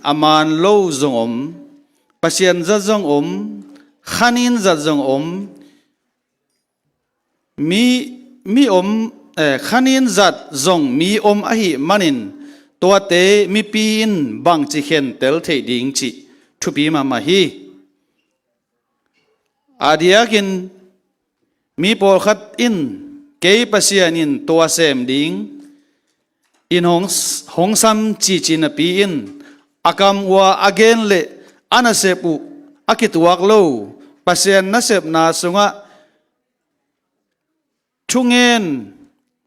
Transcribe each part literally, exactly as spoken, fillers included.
a man lo zong om, Pasian zat zong om, khanin zat zong om, mi, mi om, eh, khanin zat zong mi om ahih manin tuate mipi in bangci khentel theih ding cih thupi mahmah hi. A diakin mi pawlkhat in kei Pasian in tua sem ding in hong, hong sam cici napi in a kam uh a a gen le a nasep uh a kituak lo Pasian nasepna sungah thungen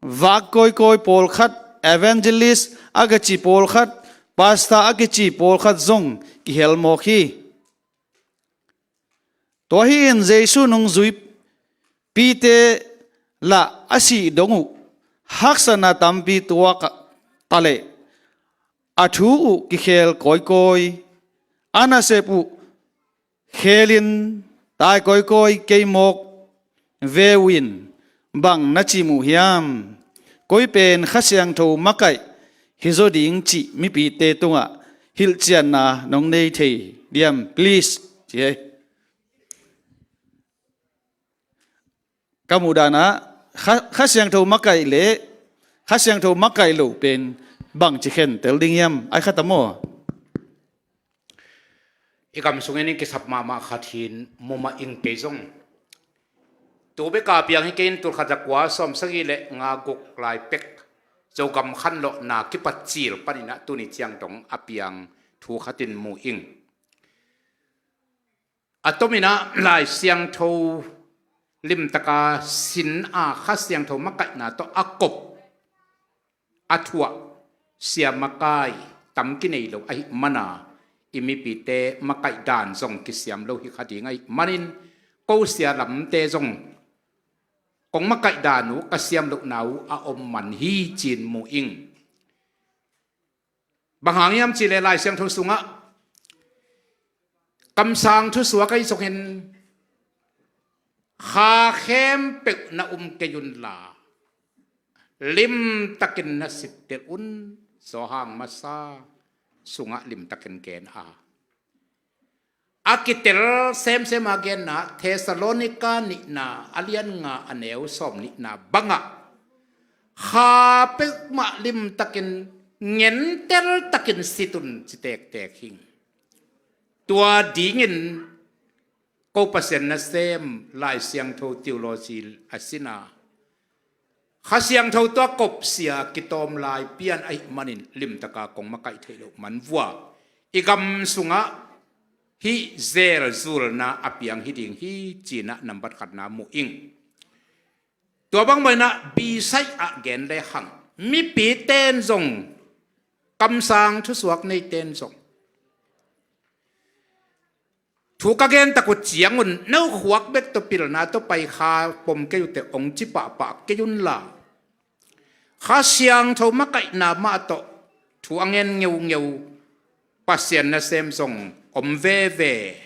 vak kawikawi pawlkhat, evangelist a kici pawlkhat, pastor a kici pawlkhat zong kihel mawk hi. Tua hi-in Jesu nungzuipite lah a sih dong uh haksatna tampi tuak a, a leh a thu uh kikhel kawikawi, a nasep uh khelin tai kawikawi kei mawk ve uh in bang na cih uh hiam? Koi pen Kha Siangtho makaih hi zaw ding cih mipite tungah hilhcianna nong nei thei diam, please? Ci hi. Ka muhdanah Kha, Kha Siangtho makaih le Kha Siangtho makaih lo pen bangci khentel ding hiam? Ai khat a maw? I gam sungin in kisap mahmah khat hi-in mu mah ing. Kei zong tu beka piang hi kei in, tul khat za kua sawm sagih le nga guk lai pek Zogam khanlawhna kipat cil panin ah tuni ciang dong a piang thu khat in mu ing. A tomin ah Lai Siangtho limtaka sin a Kha Siangtho makaihna tawh a kop a thuah sia makai tam kinei lo ahih mana i mipite makaih dan zong kisiam lo hi kha ding ahih manin ko sia lamte zong kong makaih dan uh ka siam lohna uh a om man hi ci-in mu ing. Bang hang hiam cihleh Lai Siangtho sungah kamsang thusuak ahi zongin kha khempeuh na um kei unla limtakin na sittel un. Zawhang masa sungah limtakin gen a, a kitel semsem a genna Thessalonika nihna a lian nga a neu sawm nihna bangah kha peuhmah limtakin ngentel takin sit un ci tektek hing. Tua dingin ko Pasian nasem Lai Siangtho theology a sin a Kha Siangtho tawh a kop sia kitawm lai pian ahih manin limtaka kong makaih theih loh man vua i gam sungah hih zelzulna a piang hi ding hi ci-in ah nambat khatna mu ing. Tua bang mah in ah bisaih ah gen lehang mipite in zong kamsang thusuak neite in zong thu ka gen tak uh ciangun no khuak bek tawh pilna tawh pai kha pom kei uh teh hong ci pahpah kei unla Kha Siangtho makaihna mah tawh thu a ngen ngeungeu Pasian nasem zong om veve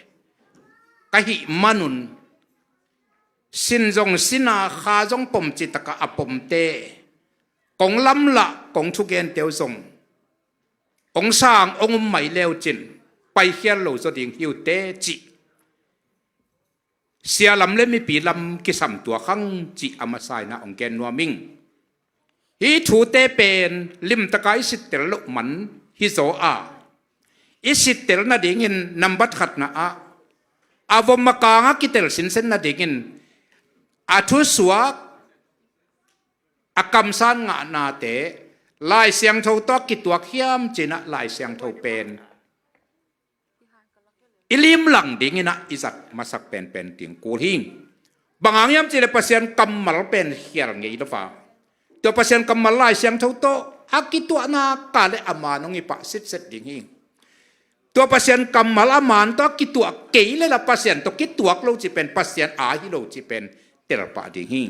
ka hih manun sin zong sin a kha zong pom citakah a pomte kong lamlah kong thugente uh zong hong sang hong um mai leucin paikhial lo zaw ding hi uh teh cih sia lam le mipi lam kisam tuak hang cih a masa in ah hong gen nuam ing. Hih thute pen limtaka i sittel loh man hi zaw a, i sittel nadingin nambat khatna ah a vom a kang a kitel sinsen nadingin a thusuak a kamsan ngahnate Lai Siangtho tawh a kituak hiam ci-in ah Lai Siangtho pen i limlang dingin ah i zat masak penpen ding kul hi. Bang hang hiam cihleh Pasian kammal pen khial ngei lo a, tua Pasian kammal Lai Siangtho tawh a kituahna ka le a man hong hi pah sitset ding hi. Tua Pasian kammal a man tawh a kituah kei le la Pasian tawh kituak lo cih pen Pasian a hi lo cih pen telpah ding hi.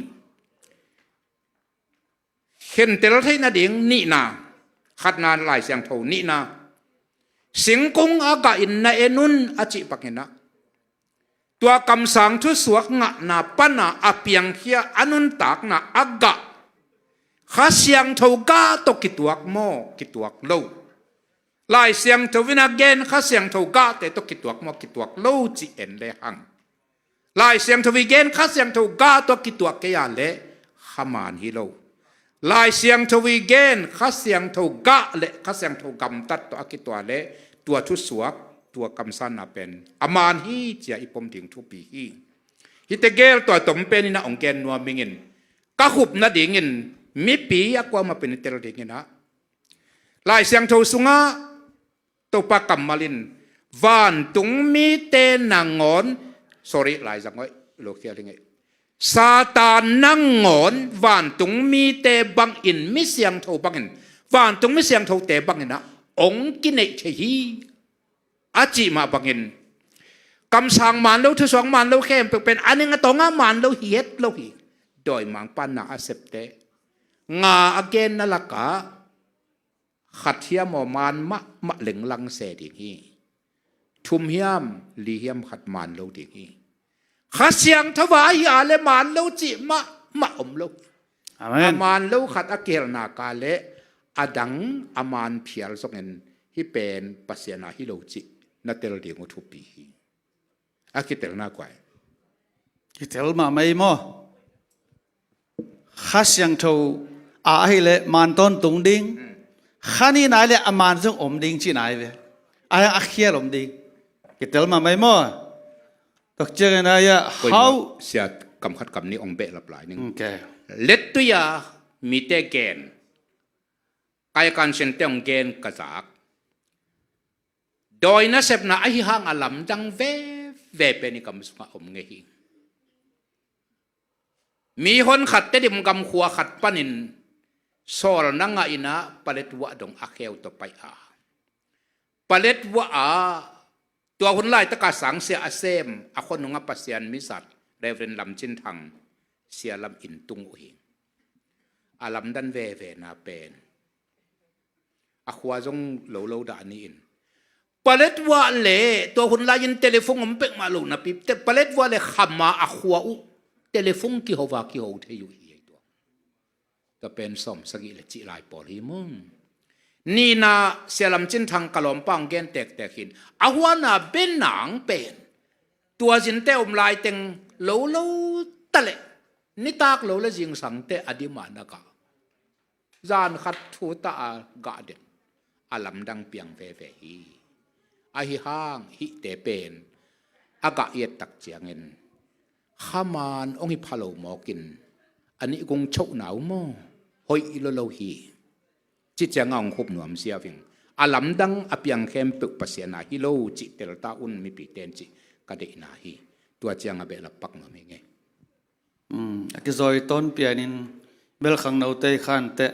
Khentel theih nading nihna, khatna Lai Siangtho nihna, singkung a gahin na en un a cih bangin ah tua kamsang thusuak ngahna pana a piangkhia a nuntakna a gah Kha Siangtho gah tawh kituak maw kituak lo? Lai Siangtho in a gen Kha Siangtho gahte tawh kituak maw, kituak lo cih en le hang, Lai Siangtho i gen Kha Siangtho gah tawh kituak kei a leh kha man hi lo. Lai Siangtho i gen Kha Siangtho gah le Kha Siangtho gamtat tawh a kituak leh tua thusuak, tua kamsanna pen a man hi ci-a i pom ding thupi hi. Hihte gel tua tom pen in a hong gen nuam ing in, ka khup nadingin mipi a kuamah pen i tel dingin ah, Lai Siangtho sungah Topa kammal in, vantung mite nangawn, sorry, Lai zang hoih, lo khial hi ngei. Satan nangawn vantung mite bangin, mi siangtho bangin, vantung mi siangthote bangin ah hong kineih thei hi, a cih mah bangin, kamsang man lo, thusuak man lo khempeuh pen a ning a tawngah man lo hi het lo hi. Dawimangpa na a septe nga a genna lakah khat hiam aw man mahmah lenglang se ding hi. Thum hiam, li hiam khat man lo ding hi. Kha Siangtho a ahi a leh man lo cih mahmah om lo. Amen. A man lo khat a kihelna ka leh a dang a man phial zongin hih pen Pasian a hi lo cih na tel ding uh thupi hi. A kitelna kuai. Kitel mahmah ei maw? Kha Siangtho a ahi leh man tawntung ding. Kha nihna leh a man zong om ding cihna hi ve. A hiang a khial om ding. Kitel mahmah ei maw? Tok ciangin a hiang Koi hau maw, sia kam khat kam nih ong behlap lai ning. Okay. Lettui a mite gen, kai kansiante ong gen ka zak. Dawi nasepna ahi hang a lamdang veve pen i kam sungah om ngei hi. Mi hon khat Tedim gam khua khat panin sawlna ngah in ah paletwa dong a kheu tawh pai a, paletwa ah tua hun laitaka sangsia a sem a khua nungah Pasian mizat Reverend Lam Cin Thang sia lam inn tung uh hi. A lamdang vevena pen a khua zong lo lo dah ni in, paletwa le tua hun lai-in telephone om pek mah lo napi, te-, paletwa le khama a khua uh telephone kiho va kiho thei uh hi. Tua, tua pen sawm sagih le cih lai pawl hi mung. Nihna Sia Lam Cin Thang ka lawmpa ong gen tektek hin, a huana benang pen tua zinte om lai teng lo lo ta leh nitak lo le zingsangte a dim a na gah, zan khat thu ta a gah den, a lamdang piang veve hi. Ahi hang hihte pen a gah i et tak ciangin kha man ong hi pha lo mawkin a nih kong chohna uh maw, hoih lo lo hi. Cih ciangah ong khup nuam ziau ing. A lamdang a piang khempeuh Pasian a hi lo cih tel ta un mipite in cih ka deihna hi. Tua ciangah behlap pak nuam hi ngei. Hmm, a kizawi tawn pianin bel khangnote khante,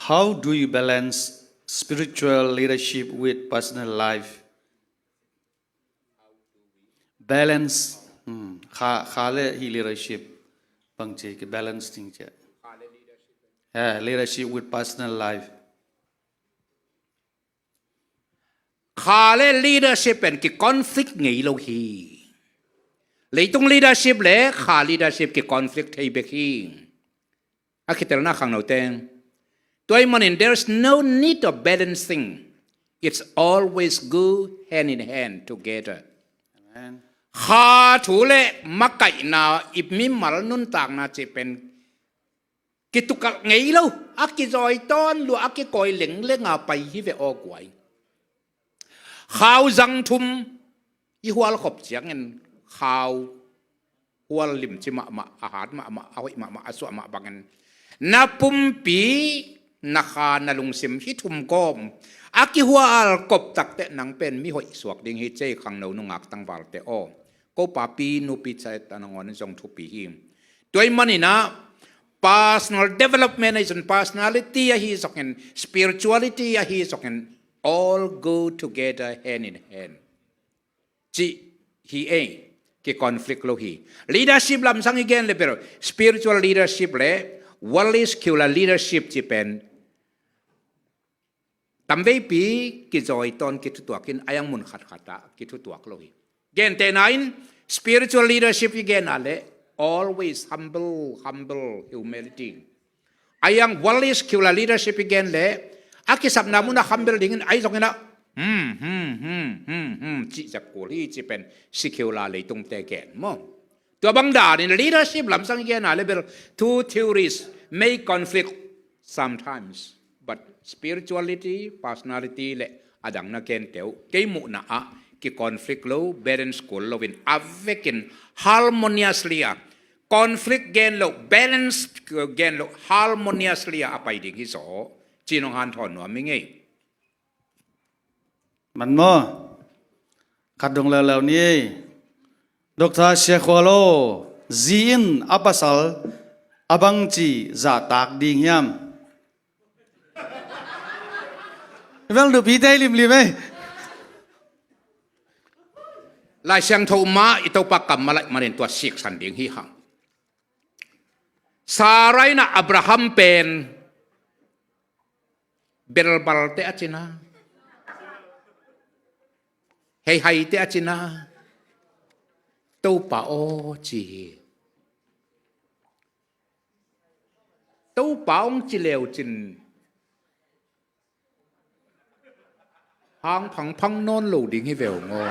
how do you balance spiritual leadership with personal life? Balance. Hmm, kha, kha le hih leadership bangci kibalance ding cia. Eh, leadership with personal life. Kha le leadership pen kiconflict ngei lo hi. Leitung leadership le kha leadership kiconflict thei bek hi. A kitelna khangnote, tua ahih manin there's no need of balancing. It's always go hand in hand together. Amen. Kha thu le makaihna, i mimal nuntakna cih pen kitukalh ngei lo, a kizawi tawn lua, a kikawi lengleng a pai hi ve aw guai. Khau zang thum i hual khop ciangin khau hual limci mahmah, a hat mahmah, a hoih mahmah, a suah mah bangin na pumpi, na kha, na lungsim hih thum gawm a kihual kop takteh nang pen mi hoih suak ding hi. Cei khangno nungak tangvalte aw, ko papi nupi cite nangawn zong thupi hi. Tua ahih manin ah personal development ahi zongin, personality ahi zongin, spirituality ahi zongin, all go together hand in hand cih hi ei, kiconflict lo hi. Leadership lamsang i gen le bel spiritual leadership le worldly secular leadership cih pen tamveipi kizawi tawn kithutuak in, a iang mun khatkhat ah kithutuak lo hi. Gentehna in spiritual leadership i gen a le always humble, humble, humility. A iang worldly secular leadership i gen le a kisapna munah kham bel dingin ahi zongin ah, hmm, hmm, hmm, hmm, hmm, cih zak kul hi, cih pen secular leitungte gen maw. Tua bang danin leadership lamsang i gen a le bel, two theories may conflict sometimes, but spirituality, personality le a dang na gente uh, kei muhna ah kiconflict lo, balance kul loin a vekin harmoniously a, conflict gen lo, balance gen lo, harmoniously a a pai ding hi zaw, ci-in hong hanthawn nuam ing ei. Man maw? Khat dong leuleu ni ei. Doctor Sia Khua Lo, zi in a pasal a bangci zahtak ding hiam? Vel nupite limlim ei. Lai Siangtho mah i Topa kammal ahih manin tua siksan ding hi hang. Sarai in ah Abraham pen belbalte a cina, heihaite a cina, Topa aw ci hi. Topa hong ci leu cin hang phangphang nawn lo ding hi veu ngaw.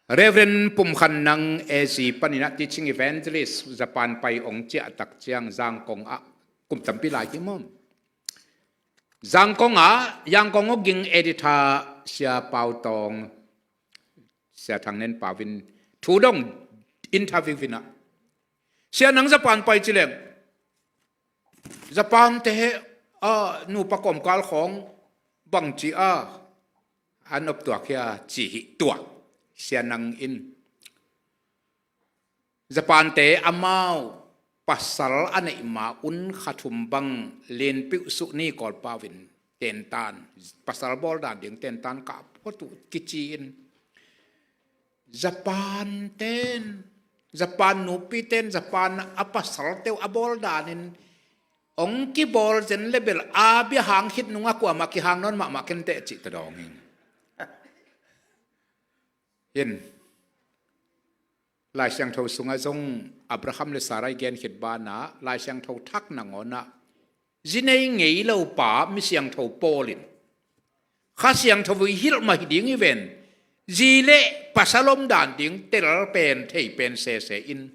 Reverend Pum Khan Nang A Z panin ah teaching evangelist Japan pai hong ciah tak ciang Zangkong ah kum tampi lai hi maw. Zangkong ah Yangon Awging editor Sia Pau Tawng, Sia Thang Nen Pau in thu dong interview in ah, Sia nang Japan pai ci leng, Japan te he a nupa kawmkal khawng bangci a an op tuak hia ci hi tuak. Sia nang in Japan te amau pasal a neih ma un kha thum bang Lin Piu Su Ni Kawl Pau in tentan, pasal bawl dan ding tentan kah phot uh kici in, Japan ten, Japan nupi ten Japan a pasal teu a bawl danin hong kibawl zen le bel a bia hang khit nungah kuamah kihang nawn mahmah kenteh cih tawh dawng ing. Hin Lai Siangtho sungah zong Abraham le Sarai gen khit banah Lai Siangtho thak nangawnah zi nei ngei lo pa mi siangtho Paul in Kha Siangtho i hilh mah hi ding hi ven. Zi le pasal om dan ding tel pen thei pen sese in,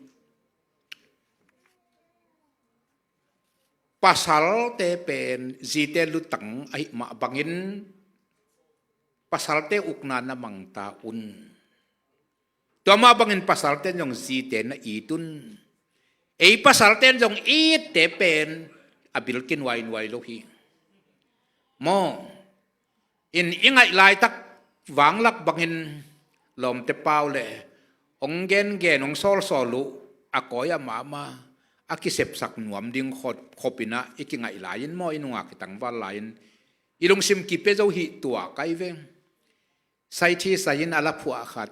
pasalte pen zite lutang ahih mah bangin pasalte ukna na mangta un. Tua mah bangin pasalten zong zite na it un. Ei pasalten zong itte pen a bil kinuainuai lo hi. Maw, in i ngaih laitak vanglak bangin lawmte pau le hong gengen hong sawlsawl uh a kawi a mahmah a kisepsak nuam ding khop, khopinah i kingaih lai-in maw, i nungak i tangval lai-in i lungsim kipe zo hi tua kai veng. Saithi sai-in a la phuah khat,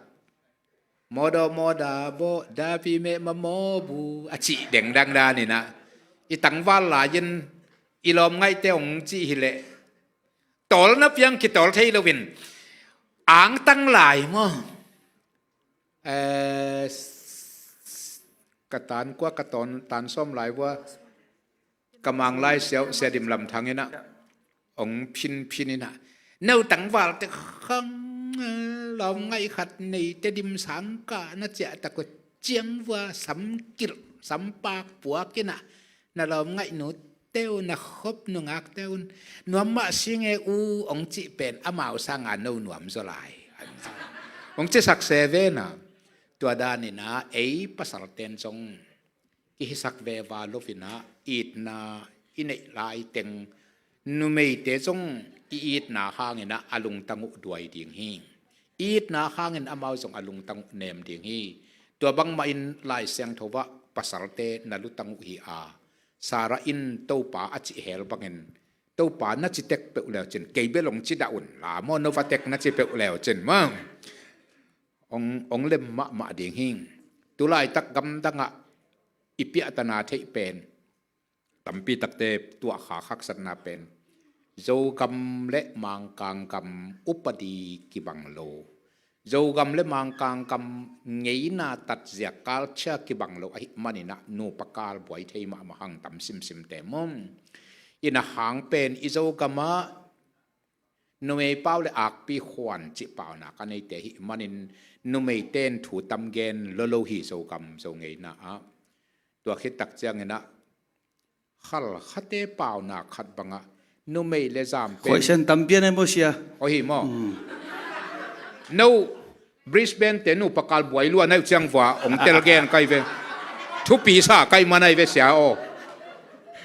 mawdaw mawda baw dapi meh ma mawbu a cih dengdang daninah i tangval lai-in i lawm ngaihte hong cih hileh tawlna piang kitawl thei loin angtang lai maw? Eh, ka tan kua ka tawn tan sawm lai vua ka manglai siau sia dim lam thang inah hong phinphin inah no tangvalte khang lawm ngaih khat neite dim sangkah na ciah tak uh ciang vua samkilh sampak puak inah na lawm ngaih nute uh na khop nungakte un nuam mah singe u hong cih pen amau sanga no nuam zaw lai hong cisak se vena. Tua daninah ei pasalten zong kihisak veva loinah itna i neih laiteng numeite zong i itna hanginah a lungtang uh duai ding hi. I itna hangin amau zong a lungtang uh nem ding hi. Tua bangmahin Lai Siangtho ah pasalte na lutang uh hi a, Sarah in Topa a cih hel bangin Topa na ci tek peuh leucin kei bel hong ci dah un la maw, no va tek na ci peuh leucin maw? Hong, hong lem mahmah ding hi. Tulaitak gamdangah i piahtana theih pen tampi takte tuahkha haksatna pen Zogam le Mangkang gam upadi kibang lo. Zogam le Mangkang gam ngeina tatzia culture kibang lo ahih manin ah nupa kal buai thei mahmah hang tam simsimte maw. Ina hang pen i Zogam ah numei pau le akpi khuan cih paunak a neite ahih manin numeite in thu tam gen lolo hi Zogam Zo ngeina ah. Tua khit tak ciangin ah Khalkhate paunak khat bangah numei le zam pen khoihsen tampi a nei maw sia? Aw hi maw? No, Brisbane te nupa kal buai lua nai uh ciang vua ong tel gen kai ve. Thupi sa kai manai ve sia aw.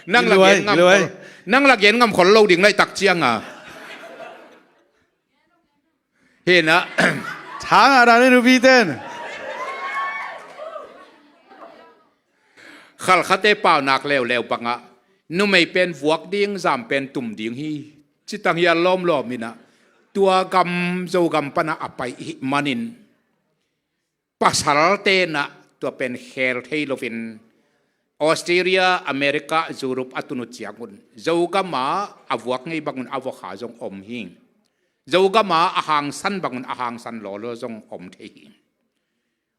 Nang la gen ngam khol, nang la gen ngam khol lo ding lai tak ciang a. Hina. Thang a dan in upi ten. Khalkhate paunak leuleu bangah numei pen vuak ding, zam pen tum ding hi. Citang hi a lawmlawm inah tua gam Zogam panah a pai ihih manin pasal tenah tua pen khel thei loin Australia, America, Europe a tun uh ciangun Zogam ah a vuak ngei bangun a vuakha zong om hi. Zogam ah a hangsan bangun a hangsan lawlaw zong om thei hi.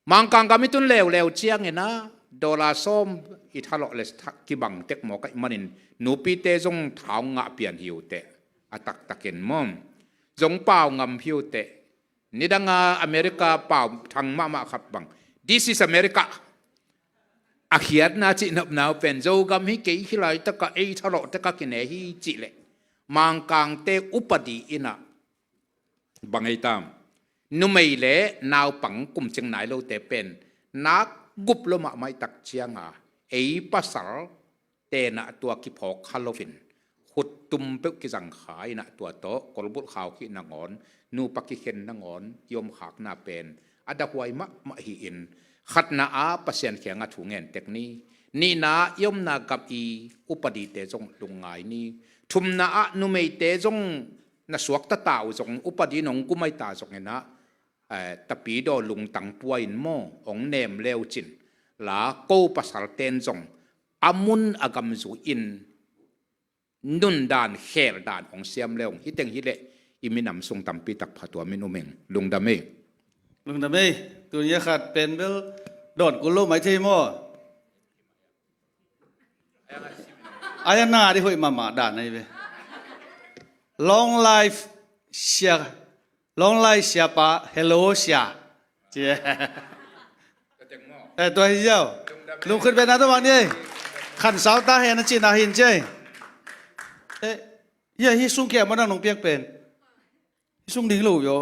Mangkang gam i tun leuleu ciangin ah dollar sawm i thalawh le kibang tek mawk ahih manin nupite zong thau ngah pian hi uh teh, a taktakin maw? Zong pau ngam hi uh teh. Nidang a America pau thang mahmah khat bang, "This is America." A khiatna cihnopna uh pen Zogam hi kei, hi laitakah ei thalawh tekah kine hi cih leh Mangkangte upadi inah bang ei tam? Numei le naupang kumcing nai lote pen nak gup lo mahmah i tak cianga ei pasal tenah tua kiphawk kha loin khuttum peuh kizang kha inah tua tawh kolbulh khau khih nangawn, nupa kikhen nangawn, i omkhakna pen a dahuai mahmah hi-in khatna ah Pasian kiangah thu ngen tek ni. Nihna ah i omna gam i upadite zong lungngai ni. Thumna ah numeite zong na suakta ta uh zong upadi nong kumai ta zongin ah, eh, tapidaw lungtang pua in maw, ong nem leucin la ko pasalten zong a mun a gam zui in nundan kheldan ong siam leung. Hiteng hileh i minam sung tampi tak phatuam in um ing. Lungdam ei. Lungdam ei. Tuni a khat pen bel dawn kul lo mai thei maw? Ai a na di hoih mahmah dan ahi ve. Long life sia, long life siapa, hello sia. Cia. Eh, tua hi ziau. Lungkhut pen na tua bang ni ei. Khan sau ta hen a cina hin cia. Eh, hia hi sung kia ma dang nong piak pen. Hi sung ding lo yo.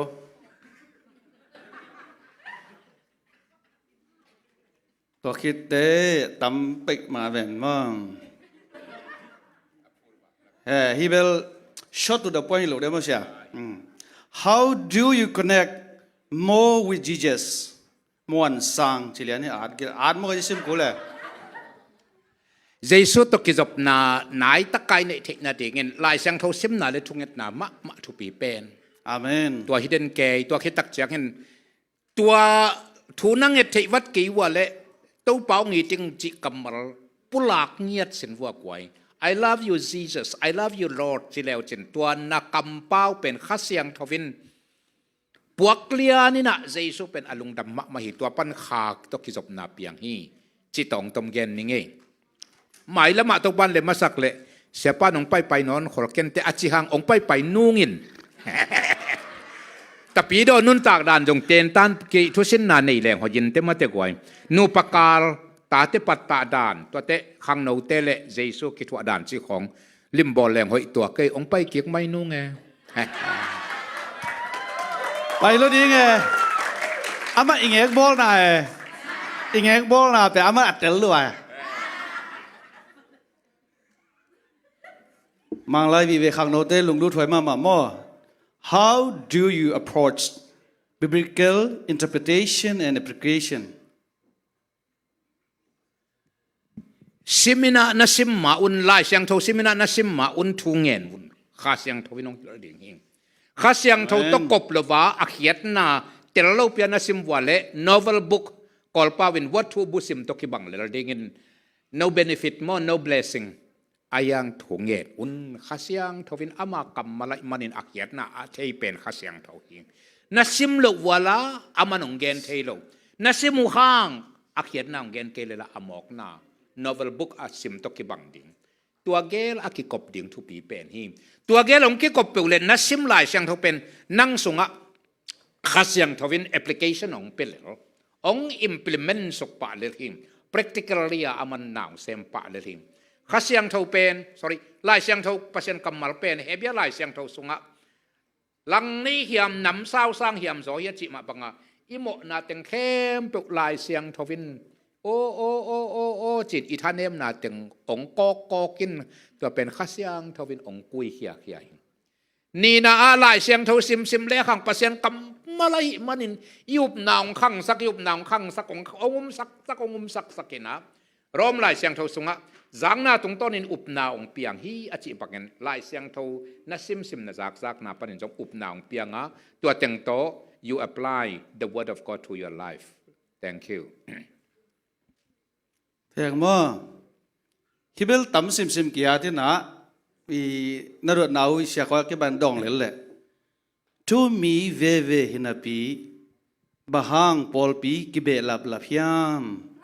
Tua khitte tam peih ma ven mong. He, hi bel short to the point lo de maw sia. Mm. How do you connect more with Jesus? Muan sang ci lian hi at gil at maw ka ci sim kul e. Jesu tawh kizopna nai takai neih theihna dingin Lai Siangtho simna le thungetna mahmah thupi pen. Amen. Tua hi den kei, tua khit tak ciangin tua thu na nget theih vat kei ua le Topa aw ngiting cih kammal pulak ngiat sin vua kuai. "I love you, Jesus. I love you, Lord," ci leucin tua na kampau pen Kha Siangtho in puak lian inah Jesu pen a lungdam mahmah hi, tua pan Kha tawh kizopna piang hi. Ci tawngtom gen ning ei. Mailamah Topan le masak le siapa nong paipai nawn khol kente a ci hang ong paipai nungin. Tapidaw nuntak dan zong tentan kei thusinna nei leng hoh in te mate guai. Nupa kal tate pattah dan, tuate khangnote le Jesu kithuah dan ci khong limbawl leng hoih tua kei ong pai kik mai nung e. Pai lo ding e. Amah i ngek bawlna e. I ngek bawlna pe amah a tel lua e. Manglai vive khangnote lunglut huai mahmah maw. How do you approach biblical interpretation and application? Siminah na sim ma un, Lai Siangtho siminah na sim ma un thu ngen un. Kha Siangtho in hong hilh ding hi. Kha Siangtho tawh kop lova a khiatna tel lo pia na sim vua le novel book, Kawlpau in what to bu sim tawh kibang lel dingin no benefit maw, no blessing. A yang thu ngen un. Kha Siangtho in ama kammal ahih manin a khiatna a thei pen Kha Siangtho hi. Na sim loh uh a la, aman hong gen thei lo. Na sim uh hang, a khiatna hong gen kei le la a mawkna. Novel book a sim tawh kibang ding. Tua gel a kikop ding thupi pen hi. Tua gel hong kikop peuh le na sim Lai Siangtho pen nang sungah Kha Siangtho in application hong pia lel. Hong implement suk pah lel hi. Practically a aman na hong sem pah lel hi. Kha Siangtho pen, sorry, Lai Siangtho Pasian kammal pen, Hebia Lai Siangtho sungah lang nei hiam, nam sau sang hiam zaw hi a cih mah banga, i mawhna teng khempeuh Lai Siangtho in, aw, aw, aw, aw, aw, cin i thanemna teng hong kawkkawk in, tua pen Kha Siangtho in hong kui khiakhia hi. Nina ah Lai Siangtho simsim le khang Pasian kammal ahih manin, i upna hong khangsak, i upna hong khangsak, hong, hong umsaksak, hong umsaksak in ah, Rom Lai Siangtho sungah, zakna tungtawnin upna hong piang hi a cih bangin, Lai Siangtho na simsim na zakzakna panin zong upna hong piang a, tua teng tawh, you apply the word of God to your life. Thank you. Theng maw? Hi bel tam simsim kia tina, i na ruat nau i siakua kiban dong lel leh. Thu mi veve hinapi, bang hang pawlpi kibehlaplap hiam?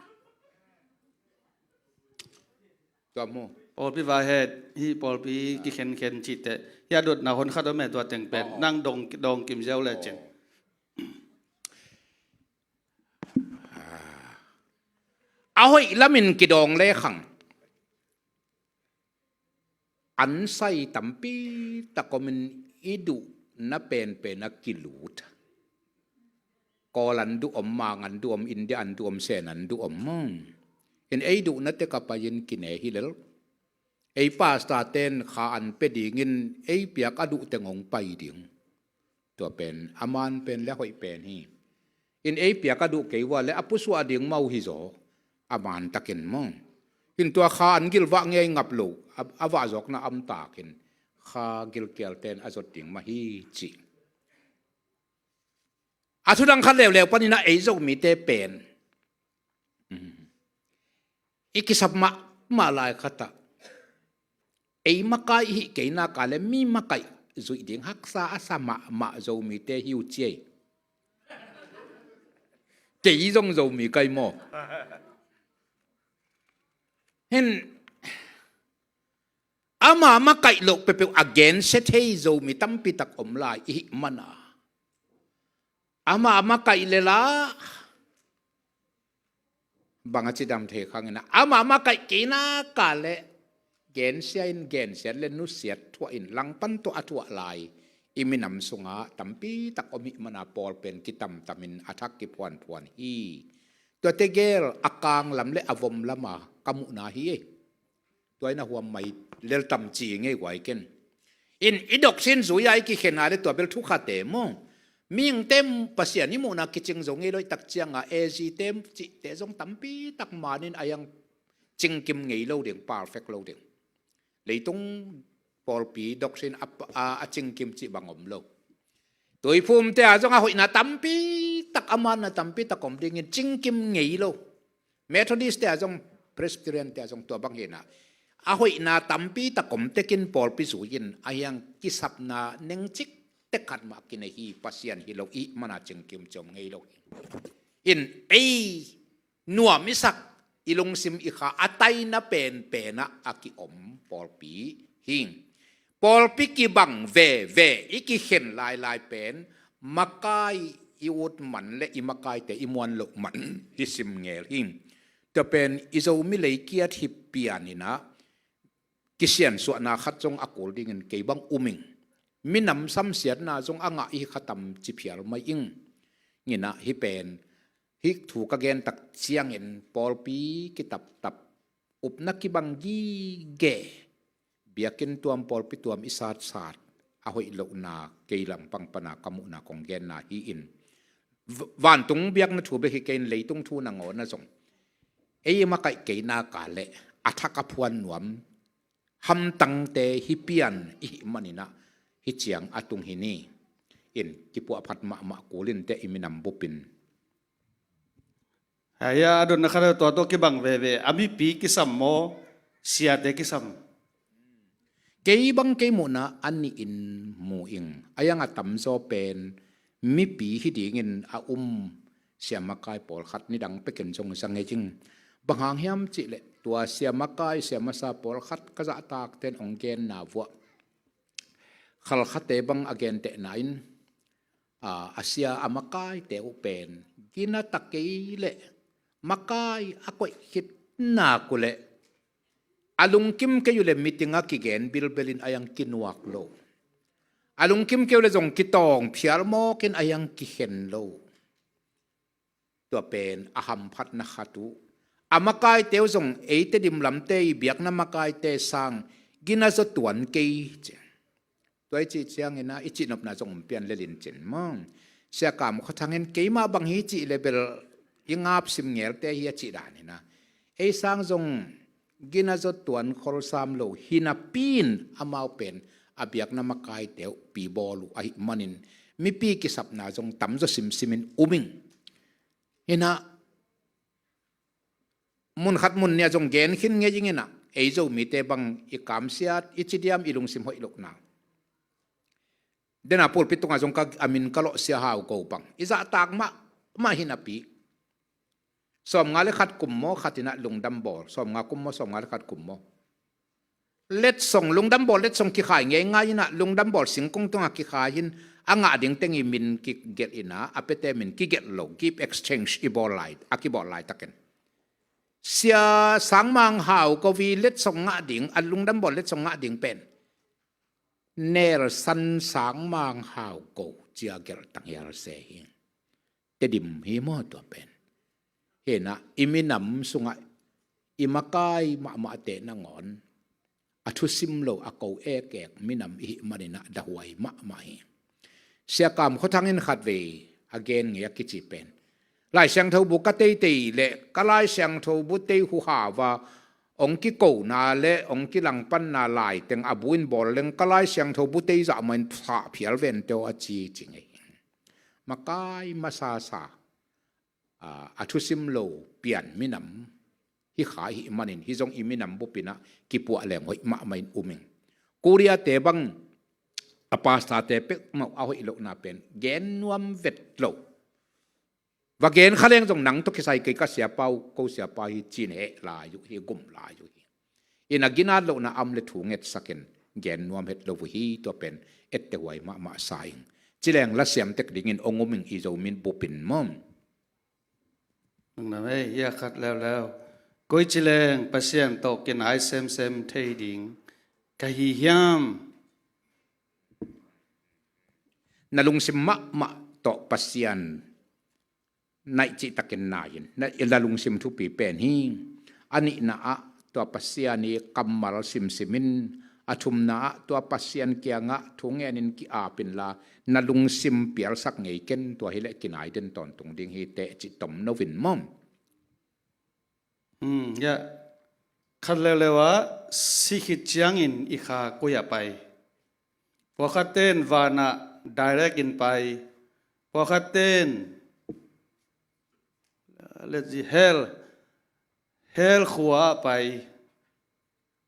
Tua mu. Pawlpi vai het, hi pawlpi kikhenkhen cihte. Hi a dotna hon khat om e tua teng pen. Oh. Nang dong, dong kim ziau le cin. A hoih lamin kidawng le khang. An sai tampi tak omin i duhna penpen a kilut. Kawl an duh om, Mang an duh om, India an duh om, Sen an duh om maw. In ei duhna tek a pai-in kine hi lel. Ei pastor ten kha an pia dingin ei piak a duh teng hong pai ding. Tua pen a man pen le a hoih pen hi. In ei piak a duh kei ua le a pusuah ding mau hi zaw. A man takin maw. In tua kha an gilvah ngei ngap lo. A, a vahzawkna am takin. Kha gilkial ten a zot ding mah hi cih. A thudang khat leuleu panin ah ei Zomite pen. I kisap mahmah lai khat ah. Ei makai i hih kei nak a le mi makaih zuih ding haksa a sa mahmah Zomite hi uh ci ei. Kei zong Zomi kai maw. Hin ama makaih loh peuhpeuh a gensia thei Zomi tampi tak om lai i hih man a. Ama makaih le la bang a cidam thei khang in a, ama makaih kei nak a le gensia in gensiat le nusiat thuah in langpan tawh a thuah lai i minam sungah tampi tak om hih man a pawl pen kitamtam in a thak kiphuanphuan hi. Tuate gel a kang lam le a vom lam a ka muhna hi ei. Tua in a huam mai lel tam ci ngei guai ken. In i dok sin zui a i kikhen a le tua bel thu khat e maw. Mihingte Pasian i muhna kicing zo ngei lo i tak ciang a A Z te cihte zong tampi tak man in a hiang cingkim ngei lo ding, perfect lo ding. Leitung pawlpi dok sin a, a, a cingkim cih bang om lo. Tuiphumte a zong a hoihna tampi tak, a manna tampi tak om dingin cingkim ngei lo. Methodist te a zong, Presbyterian te a zong tua bang hi na. A hoihna tampi tak om tekin pawlpi zui in a hiang kisapna nengcik tek khat mah kinei hi, Pasian hi lo i hih man a cingkim ci om ngei lo hi. In ei nuam i sak, i lungsim i kha a taina penpen ah a kiom pawlpi hi. Pawlpi kibang veve i kikhen lailai pen makai i ut man le i makaite i muan loh man hi sim ngel hi. Tua pen i Zomi lei kiat hi pian in ah kisiansuahna khat zong a kul dingin kei bang um ing. Minam samsiatna zong a ngah i hi kha tam ci phial mai ing. Nginah hi pen, hih thu ka gen tak ciangin pawlpi kitaptap, upna kibang gige, biakinn tuam pawlpi tuam i satsat, a hoih lohna kei lampang pana ka muhna kong genna hi in. V-, vantung biakna thu bek hi kei in leitung thu nangawna zong. Ei makaih kei nak a le, a thak a phuan nuam, hamtangte hi pian i hih man in ah, hi ciang a tung hi ni. In kipuahphat mahmah kul in te i minam bup in. Hei a, a dotna khat tua tawh kibang veve, a mipi kisam maw, siate kisam? Kei bang kei muhna a nih in mu ing. A hiang a tamzaw pen mipi hi dingin a um siamakai pawlkhat nidang pekin zong za ngei ing. Bang hang hiam cihleh tua siamakai siamasa pawlkhat ka zahtakten hong genna vuah khalkhate bang a gentehna in, a, a sia a makaite uh pen gina ta kei leh makai a koih khit nak uh leh a lungkim kei uh leh meeting ah kigen bilbelin a iang kinuak lo. A lungkim kei uh leh zong kitawng phial mawkin a iang kikhen lo. Tua pen a hamphatna khat uh. A makaite uh zong ei Tedim lamte i biakna makaite sang gina zaw tuan kei ci. Tua i cih ciangin ah i cihnopna zong om pian lel in cin maw? Sia Kam Khua Thang in keimah bang hi cih leh bel i ngap sim ngelte hi a cih dan hi na. Ei sang zong gina zaw tuan khol sam lo hi napi in amau pen a biakna makaite uh pi bawl uh ahih manin mipi kisapna zong tam zaw simsim in um ing. Hi na, mun khat mun nih a zong gen khin ngei ing in ah, ei Zomite bang i kamsiat i ci diam, i lungsim hoih lohna. Dena pulpit tungah zong ka, a min ka lawh Sia Hau Ko bang i zahtak mahmah hi napi, sawmnga le khat kum maw, khat in ah lungdam bawl, sawmnga kum maw, sawmnga le khat kum maw, letsong, lungdam bawl letsong kikhai ngeingai in ah, lungdam bawl singkung tungah kikhai in, a ngah ding teng i min kigelh in ah, a piate min kigelh lo, gift exchange i bawl lai, a kibawl laitakin Sia Sang Mang Hau Ko i letsong ngah ding, a lungdam bawl letsong ngah ding pen Nelson Sang Mang Hau Ko ci-a gelh tanghial se hi. Tedim hi maw tua pen? Hi na, i minam sungah i makai mahmahte nangawn a thusim lo, a ko ekek minam i hih manin ah dahuai mahmah hi. Sia Kam Khua Thang in khatvei a gen ngei a kici pen, Lai Siangtho bu ka teitei leh ka Lai Siangtho bu tei huhau a hong kikona le hong kilangpanna laiteng a bu in bawl leng ka Lai Siangtho bu tei zah mah in sah phial vente aw a ci ci ngei. Makai masasa, a, a thusim lo pian minam hi kha i hih manin, hi zong i minam bupin ah kipuah leng hoih mahmah in um ing. Korea-te bang a pastor-te peuhmah a hoih lohna pen gen nuam vet lo. Va gen kha leng zong nang tawh kisai kei, ka siapa uh, ko siapa hi ci-in heh lai uh hi, gum lai uh hi. Hi na, ginat lohna a om leh thu ngetsakin gen nuam het lo uh hi. Tua pen etteh huai mahmah sa ing. Ci leng lasiam tek dingin hong um ing i Zomi bupin maw. Nang na mei, hia khat leuleu. Koi ci leng Pasian tawh kinai semsem thei ding ka hi hiam? Na lungsim mahmah tawh Pasian naih cihtakin nai in. Na, na lungsim thupi pen hi. A nihna ah tua Pasian i kammal simsim in, a thumna ah tua Pasian kiangah thu ngenin ki-ap inla, na lungsim pialsak ngei ken, tua hileh kinai den tawntung ding hi teh cih tom no vin maw. Hmm, ya. Khat leuleu ah si khit ciangin i kha koi-ah pai? Pawlkhatte in vanah direct in pai. Pawlkhatte in, let's see, hell, hell khua-ah pai.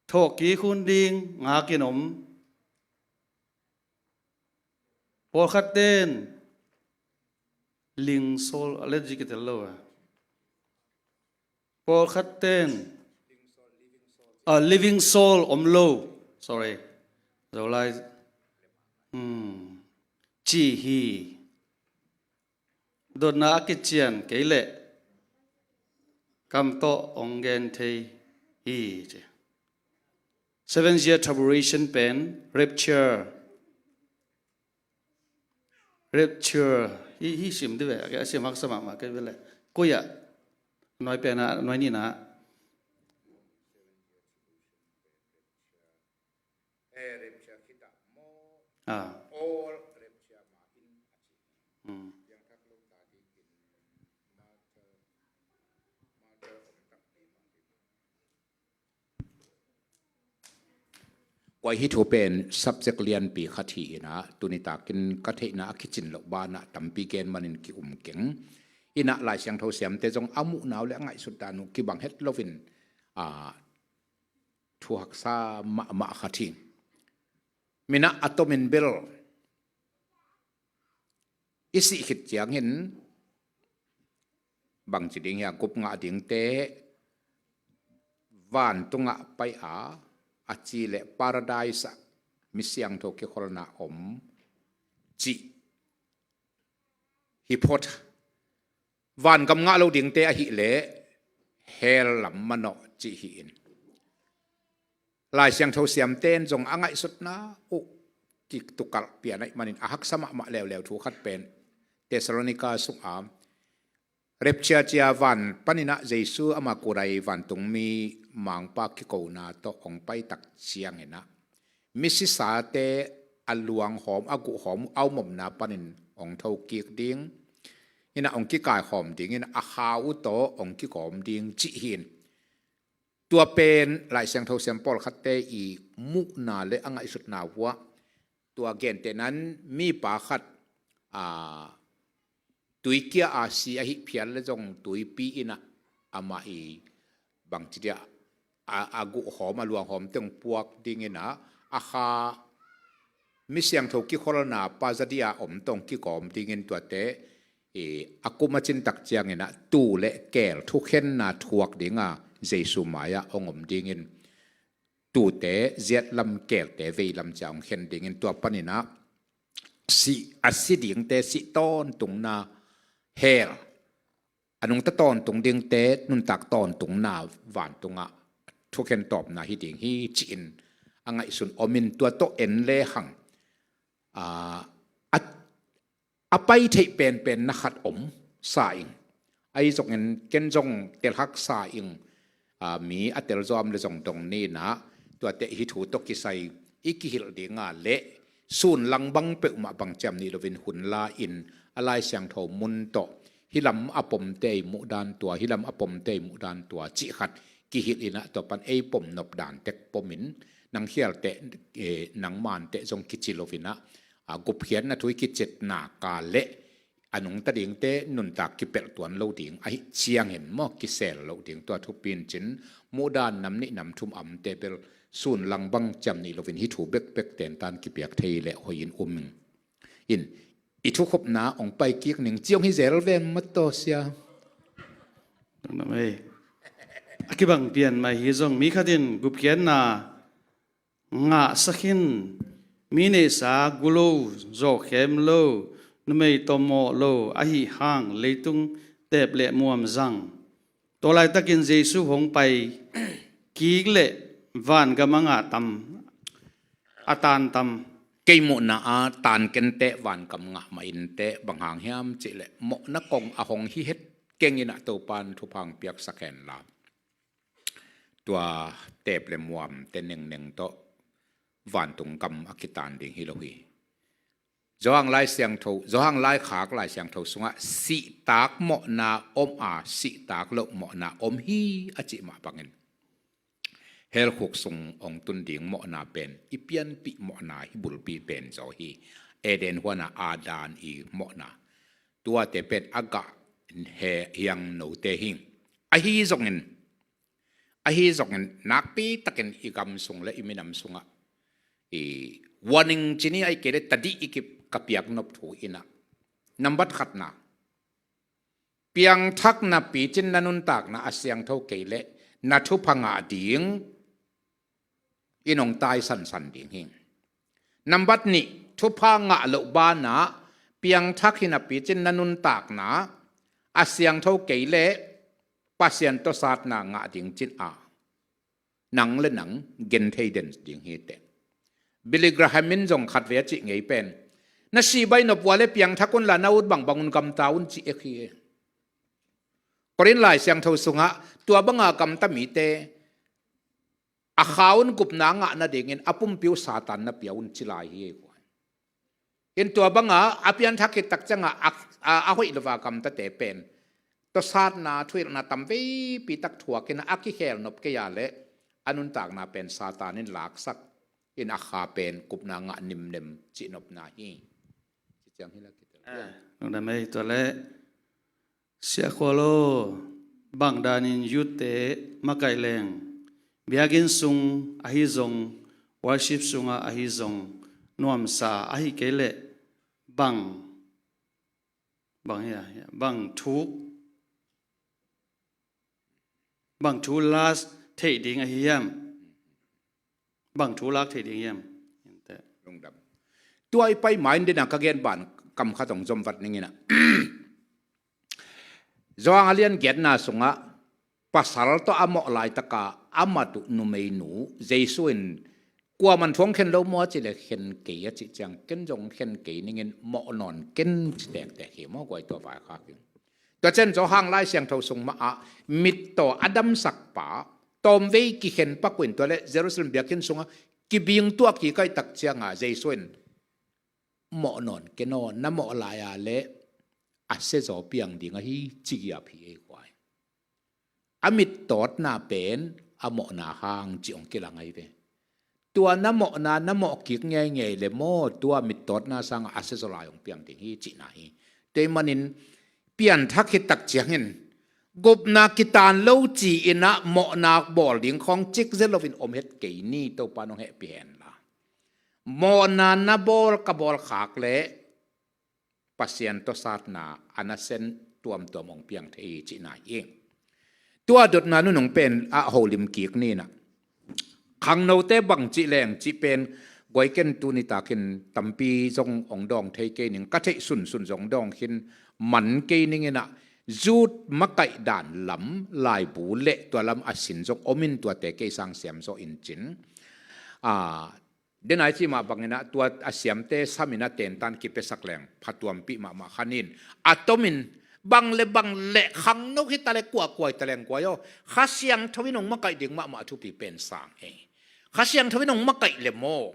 Thawhkik hun ding ngakin om. Pawlkhatte in ling sawl, a letzi kitel lo a. Pawlkhatte in, a, living soul om lo. Sorry. Zolai. Hmm. Ci hi. Dotna a kician kei leh kam tawh hong gen thei hi ci. Seven year tribulation pen rapture. Rapture. Hi, hi sim di ve, a sim haksa mahmah kei ve le. Koi-ah? Nuai pen ah, nuai nihna ah. Eh, rapture khit ah maw? Ah. All rapture mah in a ci. Hmm. Piangthak lo ta dingin martyr, martyr om takpi mah ding. Kua hi thu pen subject lianpi khat hi in ah, tuni takin ka theihna a kicin loh banah tampi gen manin ki-um keng. In ah Lai Siangtho siamte zong a muhna uh le a ngaihsut dan uh kibang het loin, ah, thu haksa mahmah khat hi. Minah a tomin bel i sih khit ciangin bangci ding hiam, gup ngah dingte vantungah pai a, a ci leh paradise ah mi siangtho kikholna om cih hi phot. Vangam ngah lo dingte ahih leh hell lam manawh cih hi in. Lai Siangtho siamte in zong a ngaihsutna uh kitukalh pian ahih manin a haksa mahmah leuleu thu khat pen Thessalonica sungah rapture cia van paninah Jesu ama kurai vantungmi mangpa kikona tawh hong paitak cianginah misisate a luanghawm, a guhhawm, a omomna panin hong thokik ding, inah hong kikaihawm dingin a kha uh tawh hong kikawm ding cih hi in. Tua pen Lai Siangtho siam pawlkhatte i muhna le a ngaihsutna uh ah tua gentehnan mipa khat, aa, tuikia a si ahi phial le zong tuipi inah amah i bangci dia a, a guhhawm, a luanghawm teng puak dinginah a kha mi siangtho kikholna pa zadia om tawh hong kikawm dingin tuate i a kum a cintak cianginah tuu le keel thukhenna thuak dinga Jesu mai-ah hong om dingin tuute ziatlam, keelte veilam cia hong khen dingin tua paninah sih, a si dingte sih tawntungna hell, a nungta tawntung dingte nuntak tawntungna vantungah thukhen tawpna hi ding hi ci-in a ngaihsun omin tua tawh en lehang, aa, a, a pai theih penpenna khat om sa ing. Ahi zongin ken zong telhak sa ing, aa, mi a telzawm le zong dong ninah tuate hih thu tawh kisai i kihilh dinga le sun lang bang peuhmah bang ciam nih loin hun la in a Lai Siangtho mun tawh hih lam a pomte i muhdan tua, hih lam a pomte i muhdan tua cih khat kihilh inah tua pan ei pom nop dan tek pomin nang khialte, eh, nang mante zong kici loinah, a, gupkhiatna thu i kicetna ka le a nungta dingte nuntak kipelh tuan lo ding ahih ciangin maw kisel lo ding tua thupi in cin muhdan nam nih nam thum amte bel sun lang bang ciam nih loin hih thu bekbek tentan kipiak thei le hoih in um ing. In i thukhupna hong paikik ning ci hong hi zel ve maw taw sia. A kibang pian mai hi zong mi khat in gupkhiatna ngahsak in mi neihsa gu lo, zawhkhem lo, numei tawmawh lo ahi hang leitung teep le muam zang. Tua laitakin Jesu hong pai kik le vangam a ngah tam, a tan tam. Kei muhna a tan kenteh vangam ngah mah inteh bang hang hiam cihleh mawhna kong a hong hi het keng inah Topan thupha hong piaksak henla. Tua teep le muamte nengneng tawh vantung gam a kitan ding hi lo hi. Johan Lai Siangtho, Johan Laikhak Lai Siangtho sungah sihtak mawhna om a, sihtak loh mawhna om hi a cih mah bangin hell khuk sung hong tun ding mawhna pen i pianpih mawhna hi, bulpi pen zaw hi. Eden huana Adam i mawhna tuate pen a gah he hiang note hi. Ahi zongin, ahi zongin nakpi takin i gam sung le i minam sungah i warning cini a i kei le tadih i kip ka piak nop thu inah nambat khatna, piangthak napi cin na nuntakna a siangtho kei leh na thupha ngah ding in hong tai sansan ding hi. Nambat nih, thupha ngah loh banah piangthak hi napi cin na nuntakna a siangtho kei leh Pasian tawsatna ngah ding cin a nang le nang gen thei den ding hi teh. Billy Graham in zong khatvei a cih ngei pen, na si baih nop uh a le piangthak unla na ut bangbang un gamta un ci ek hi. Korin Lai Siangtho sungah tua banga gamta mite a kha un gupna ngah nadingin a pumpi uh Satan na pia un ci lai hi. In tua banga a pianthak khit tak cianga a, a, a hoih lova gamtate pen tawsatna thuhilhna tam veipi tak thuakin a kikhel nop kei a leh a nuntakna pen Satan in laksak in a kha pen gupna ngah nimnem cihnopna hi. Ci ciang hi la kitel. Ah, lungdam ei, tua leh Sia Khual aw, bang danin youth-te makaih leng, biakinn sung ahi zong, worship sungah ahi zong, nuamsa ahi kei leh bang Bang hi a, bang thu, bang thu lak theih ding ahi hiam? Bang thu lak theih ding hiam? Lungdam. Tua i pai ma in dena ka gen ban kam khat hong zom vat ning ina. Johan a lian giatna sungah pasal tawh a mawh laitaka a mat uh numeinu Jesu in kuaman thu hong khen lo maw a cih leh khen kei a cih ciang ken zong khen kei ning in mawh nawn ken ci tektek hi maw guai tua vaikhak in. Tua ciang Johan Lai Siangtho sung mah ah mittaw a damsak pa tawmvei kikhen pak uh in tua leh Jerusalem biakinn sungah kibing tuah kikaih tak cianga Jesu in mawh nawn ken aw, na mawh lai a leh a siazaw piang ding ahi ci giap hi ei guai. A mittawtna pen a mawhna hang cih hong kilang ahi ve. Tua na mawhna na mawh kik ngeingei le maw tua mittawtna sangah a siazaw lai hong piang ding hi cihna hi. Tua ahih manin pianthak khit tak ciangin gupna kitan lo ci-in ah mawhna bawl ding khawng cikzia loin om het kei ni, Topa nong hehpih hen la. Mawhna na bawl ka bawl khak leh Pasian tawh satna a nasen tuamtuam hong piang thei hi cihna hi. Tua dotna nunung pen a holim kik ni ina. Khangnote bang cih leng cih pen guai ken tuni takin tampi zong hong dawng thei kei ning, ka theih sunsun zong dawng khin man kei ning ina, zut makaih dan lam laibu le tua lam a sin zong om in tuate kei sang siam zaw in cin. A, denai cih mah bangin ah tua a siamte sam in a tentan kipiasak leng phatuampih mahmah kha ning. A tomin bang le bang le khangno hi ta le kuakua hi ta leng guai aw, Kha Siangtho in hong makaih ding mahmah a thupi pen sang ei. Kha Siangtho in hong makaih le maw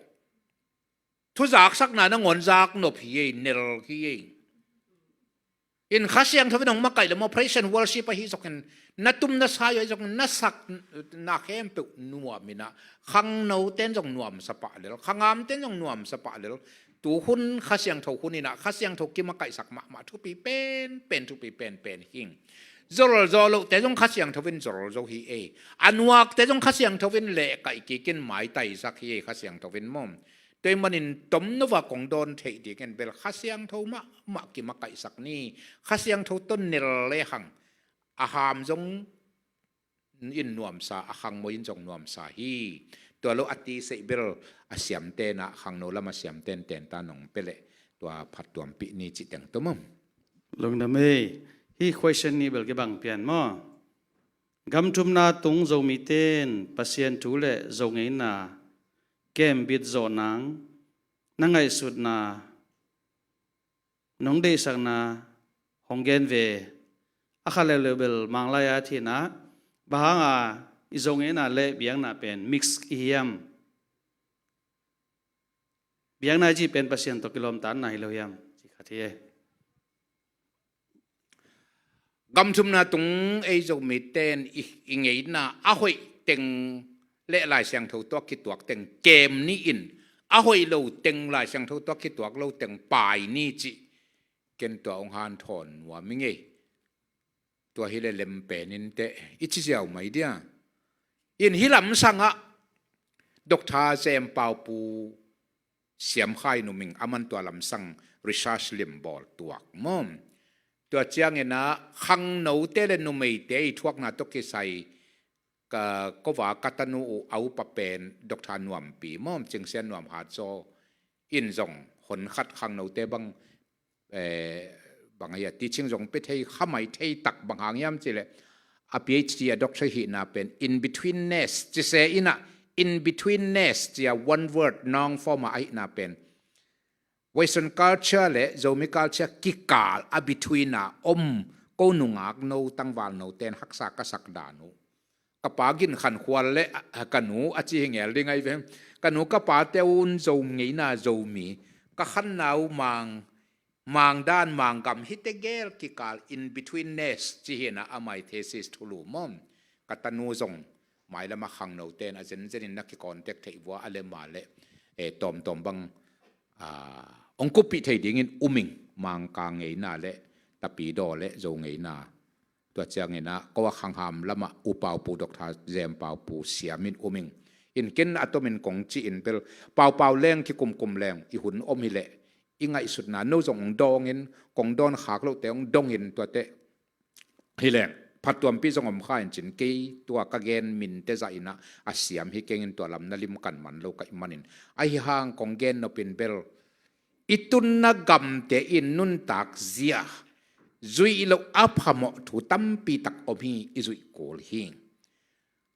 thuzaksakna nangawn zak nop hi ei, nel hi ei. In Kha Siangtho in hong makaih le maw praise and worship ahi zokin, na tum na sai ahi zokin, na sakna khempeuh nuam in ah, khangnote in zong nuamsa pah lel, khangamte in zong nuamsa pah lel. Tu hun Kha Siangtho hun in ah Kha Siangtho kimakaihsak mahmah thupi pen pen, thupi pen pen hing. Zol zaw lohte zong Kha Siangtho in zol zo hi ei. A nuakte zong Kha Siangtho in lehkaih kikin maitaisak hi ei, Kha Siangtho in maw. Tua ahih manin tomno va kong dawn theih dingin bel Kha Siangtho mahmah kimakaihsak ni. Kha Siangtho tawh nel lehang a ham zong in nuamsa, a khangmoi in zong nuamsa hi. Tua lo a tiseih bel a siamte in ah, khangno lam a siamte in tentan hong pia leh tua phattuampih ni cih teng tua maw. Lungdam ei. Hih question nih bel kibang pian maw. Gam thumna tung Zomite in Pasian thu le Zo ngeina kembit zawh nang na ngaihsutna, nong deihsakna hong gen ve. A khat leuleu bel Manglai a thina, bang hanga i Zo ngeina le biakna pen mix i hiam? Biakna i cih pen Pasian tawh kilawmtatna hi lo hiam? Ci khat hi e. Gam thumna tung ei Zomite in i, i ngeina a hoih teng le Lai Siangtho tawh kituak teng kem ni in, a hoih lo teng, Lai Siangtho tawh kituak lo teng pai ni cih ken tua hong hanthawn nuam ing ei. Tua hi le lem pen in teh i ci ziau mai dia. In hih lamsangah Doctor Zem Pau Pu siam khai numing a man tua lamsang research lim bawl tuak maw. Tua ciangin ah khangnote le numeite i thuakna tawh kisai ka kova ka tanu uh a upa pen Doctor Nuampi maw, Cingsian Nuam Hat Zaw in zong hon khat khangnote bang, eh, bang ahi a teaching zong pia thei kha mai thei tak, bang hang hiam cih leh a PhD a doctor hihna pen in betweenness ci se in ah, in betweenness ci a one word noun form a ahihna pen Western culture le Zomi culture kikal a between a om ko nungak no tangval note in haksa ka sak dan uh. Ka pa gin khankhual le, ah, ka nu a ci hi ngel ding ahi ve. Ka nu ka pate un Zo ngeina Zomi, ka khanna uh Mang, Mang dan Mang gam hi tegel kikal in betweenness ci hi in ah a mai thesis thulu maw. Ka tanu zong mailam a khangnote in a zenzen in na kicontact theih vua a lem a le, eh, tawmtawm bang, ah, hong kuppih thei dingin um ing, Mangkang ngeina le Tapidaw le Zo ngeina. Tua ciangin ah ko a khangham lamah U Pau Pu Doctor Zem Pau Pu siam in um ing. In ken a tomin kong ci in bel Pau Pau leng kikumkum leng i hun om hi leh i ngaihsutna no zong hong dawngin, kong dawn khak lohte hong dongin tuate hileng phattuampi zong om kha in cin, kei tua ka gen minte zah inah a siam hi kengin tua lam na limkan man lo ka hih manin. Ahi hang kong gen nopin bel i tunna gamte in nuntak zia zuih loh a phamawh thu tampi tak om hi, i zuih kul hi.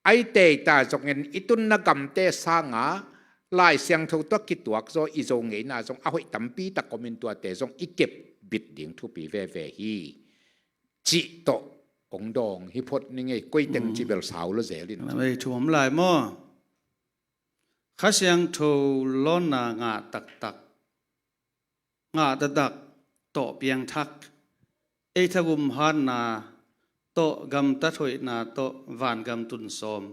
Ahi teita zongin i tunna gamte sanga Lai Siangtho tawh kituak zaw i Zo ngeina zong a hoih tampi tak om in tuate zong i kep bit ding thupi veve hi. Cih tawh hong dawng hi phot ni ngei, koi teng ci bel sau lo zel in. Lam ei thu om lai maw? Kha Siangtho lawnna ngah taktak, ngah taktak tawh piangthak, ei thagum hatna tawh gamtat hoihna tawh vangam tun sawm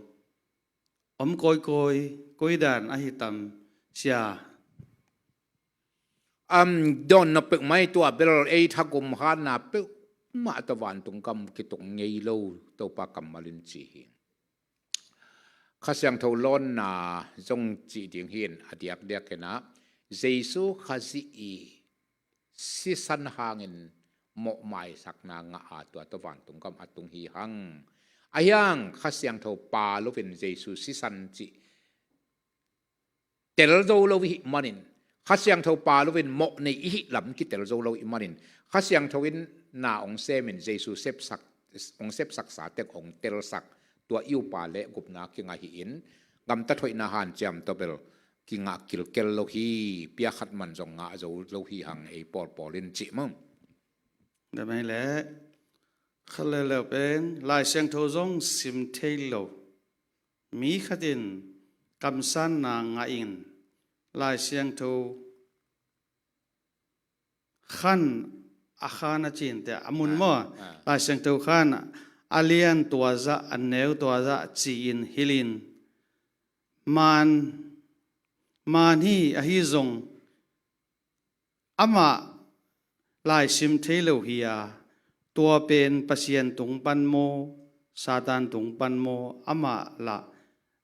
om kawikawi, koi dan ahi tam sia. Am, dawn na peuhmah tua bel ei thagum hatna peuhmah tawh vantung gam kitung ngei lo, Topa kammal in ci hi. Kha Siangtho lawnna zong cih ding hi in, a diakdiak inah Jesu Khazih i sisan hangin mawh maisakna ngah a tua tawh vantung gam a tung hi hang. Ahi hang Kha Siangtho pha loin Jesu sisan cih tel zo lo i hih manin, Kha Siangtho pha loin mawh nei i hih lam kitel zo lo i hih manin, Kha Siangtho in na hong semin Jesu sepsak, hong sepsaksa tek hong telsak, tua i upa le gupna kingah hi in, gamtat hoihna hanciam tawh bel kingah kilkel lo hi, pia khat man zong ngah zo lo hi hang ei pawlpawl in cih maw? Damai le khat le leu pen Lai Siangtho zong sim thei lo. Mi khatin kamsanna ngah in Lai Siangtho khan a khan a cinte a mun maw? Ah, ah. Lai Siangtho khan a lian tuazah, a neu tuazah ci-in hilhin man, man hi ahi zong amah laisim thei lo hi a, tua pen Pasian tung pan maw, Satan tung pan maw, amah lah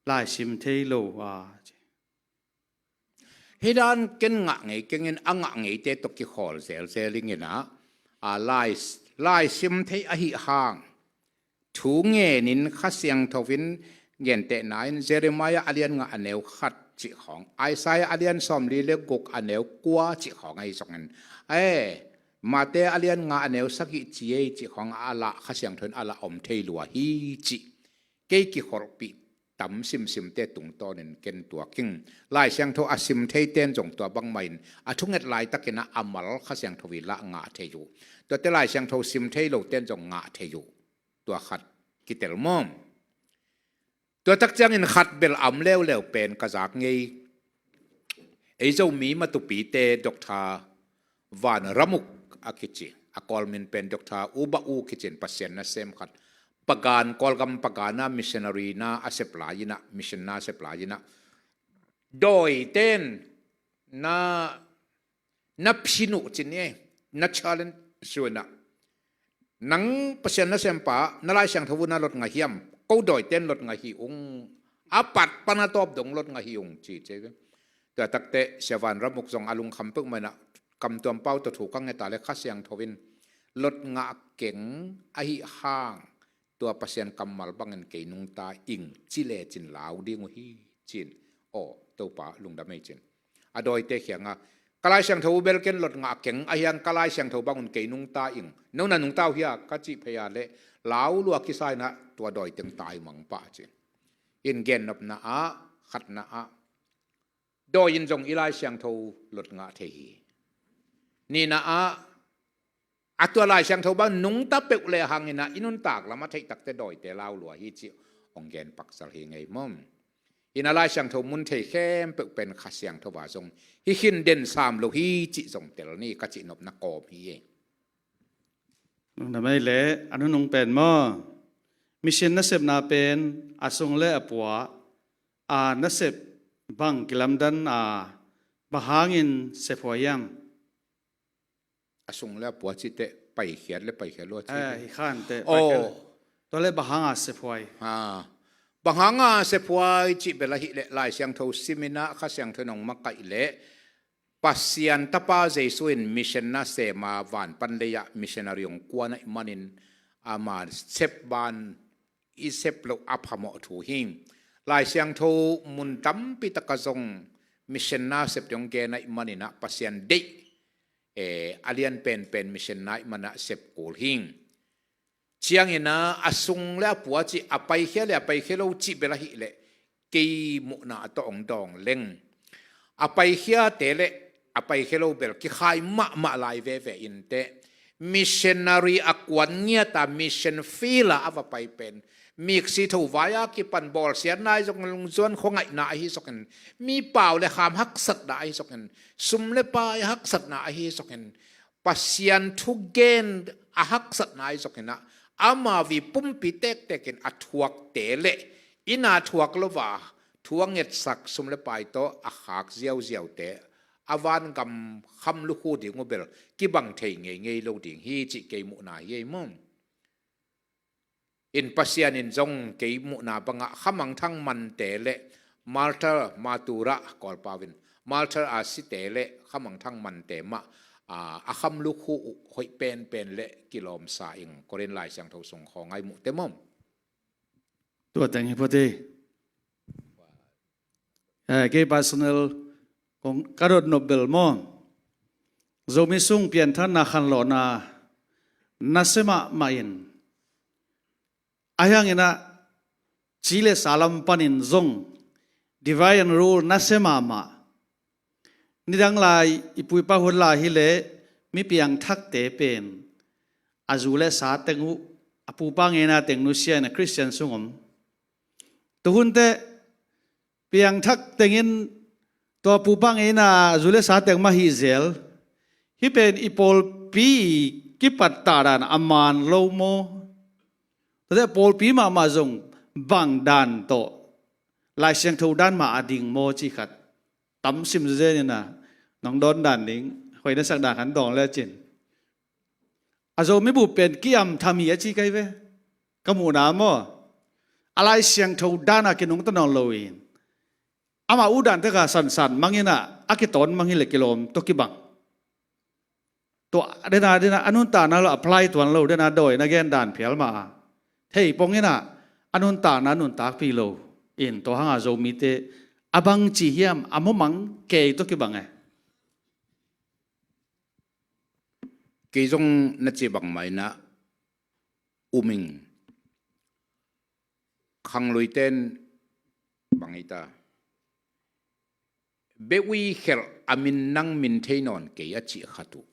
laisim thei lo a. Hih dan ken ngah ngei kengin a ngah ngeite tawh kikhawl zelzel ing inah, a, lai, laisim thei ahi hang thu ngenin Kha Siangtho in gentehna in Jeremiah a lian nga a neu khat cih khawng, Isaiah a lian sawmli le guk a neu kua cih khawng ahi zongin, e, Mate a lian nga a neu sagih ci ei cih khawng a lah Kha Siangtho in a lah om thei lua hi cih kei kikholhpih tam simsimte tungtawnin ken tuak ing. Lai Siangtho a sim theiten zong tua bangmah in a thunget laitakin a mal Kha Siangtho i lah ngah thei uh. Tuate Lai Siangtho sim thei loten zong ngah thei uh. Tua khat kitel mawm. Tua tak ciangin khat bel a om leuleu pen ka zak ngei. Ei Zomi matupite Doctor Van Ramuk a kici, a Kawl min pen Doctor U Ba U kicin, Pasian nasem khat. Pagan, Kawlgam Pagan a missionary na a sep lai inah, mission na a sep lai inah, dawiten na na phin uh cin e, na challenge suina. Nang Pasian nasempa, na Lai Siangtho uh na lot ngah hiam? Ko dawiten lot ngah hi ung. A pat pan a tawp dong lot ngah hi ung ci ci. Tua takte Sia Van Ramuk zong a lungkham peuhmah inah, kamtuam pau tawh thu ka nget a le Kha Siangtho in lot ngah keng ahi hang tua Pasian kammal bangin kei nungta ing ci lecin lau ding uh hi cin. Aw, Topa lungdam ei cin. A dawite khianga, ka Lai Siangtho uh bel ken lot ngah keng ahi hang ka Lai Siangtho bangun kei nungta ing. No na nungta uh hia ka cih phei a le lau lua kisa inah tua dawiteng taimang pah cin. In gennopna ah, khatna ah, dawi in zong i Lai Siangtho lot ngah thei hi. Nihna ah, a tua Lai Siangtho bang nungta peuh le hangin ah i nuntak lam a theih takte dawite lau lua hi cih hong gen paksal hi ngei mawm. Inah Lai Siangtho mun thei khempeuh pen Kha Siangtho a zong hi khin den sam lo hi cih zong tel ni ka cih nopna kawm hi e. Nungdamai le a nunung pen maw? Mission nasepna pen a sung le a pua, a nasep bang kilamdan a, bang hangin sephuai hiam? A sung le a pua cite paikhiat le paikhiat lua ci. Eh, hi khan te, oh, paikhiat le. Tua le bang hanga sephuai? Ha. Bang hanga sephuai cih bel ahih leh Lai Siangtho simin ah Kha Siangtho in hong makaih leh Pasian Tapa Jesu in mission na sem a, van pan lei ah missionary hong kuan ahih manin ama sep ban i sep loh a phamawh thu hi. Lai Siangtho mun tampi tak ah zong mission na sep ding hong gen ahih manin ah Pasian deih, eh, a lian penpen mission na ahih manin ah sep kul hi. Ciangin ah a sung le a pua cih, a paikhia le a paikhia lo cih bel ahih leh kei muhna tawh hong dawng leng, a paikhiate le a paikhia lo bel kikhai mahmah lai veve inteh, missionary a kuan ngiat a mission field ah a va pai pen, miksi tho vai a kipan bawlsiatna ahi zongin, lungzuan khuangaihna ahi zongin, mi pau le kham haksatna ahi zongin, sum le pai haksatna ahi zongin, Pasian thugen a haksatna ahi zongin ah, ama vi pumpi tektek in a thuakte le inn a thuak lo a, thu a ngetsak, sum le pai tawh a khak ziauziaute, a vangam kham lukhu ding uh bel kibang thei ngeingei lo ding hi cih kei muhna hi ei maw. In Pasian in zong kei muhna bangah khamangthang mante le martyr, martyra Kawlpau in martyr a site le khamangthang mante mah, a, a kham lukhu uh hoih penpen le kilawmsa ing. Korin Lai Siangtho sung khawng ai muhte maw. Tua teng hi phot hi. Eh, kei personal kong ka dot nop bel maw, Zomi sung pianthakna khanlawhna nasia mahmah in, a hiangin ah ci le sa lam panin zong divide and rule nasia mahmah. Nidang lai i pu i pa hun lai hi leh mi piangthakte pen a zu le sa teng uh, a pupa ngeina teng nusia in a Khristian sung om. Tuhun teh piangthak tengin tua pupa ngeina zu le sa teng mah hi zel. Hih pen i pawlpi kipat ta dan a man lo maw? Tua teh pawlpi mahmah zong bang dan tawh Lai Siangtho dan mah a ding maw cih khat tam sim zezen in ah, nong dawn dan ding, hoih na sak dan khat dawng lecin. A Zomi bup pen kiam tham hi a ci kei ve. Ka muhna maw, a Lai Siangtho dan a kinungta nawn lo in, ama uh dan tek a sansan mang in ah, a kitawn mang hi leh kilawm tawh kibang. Tua den a, den a, a nuntakna lo apply tuan lo, den a dawi na gen dan phial mah a thei pong in ah, a nuntakna nuntakpih lo in, tua hang a Zomite a bangci hiam, a mawmang kei tawh kibang e. Kei zong na ci bangmah in ah um ing. Khangluite in bang hi ta, beh ui khelh a min nang min thei nawn kei a cih khat uh.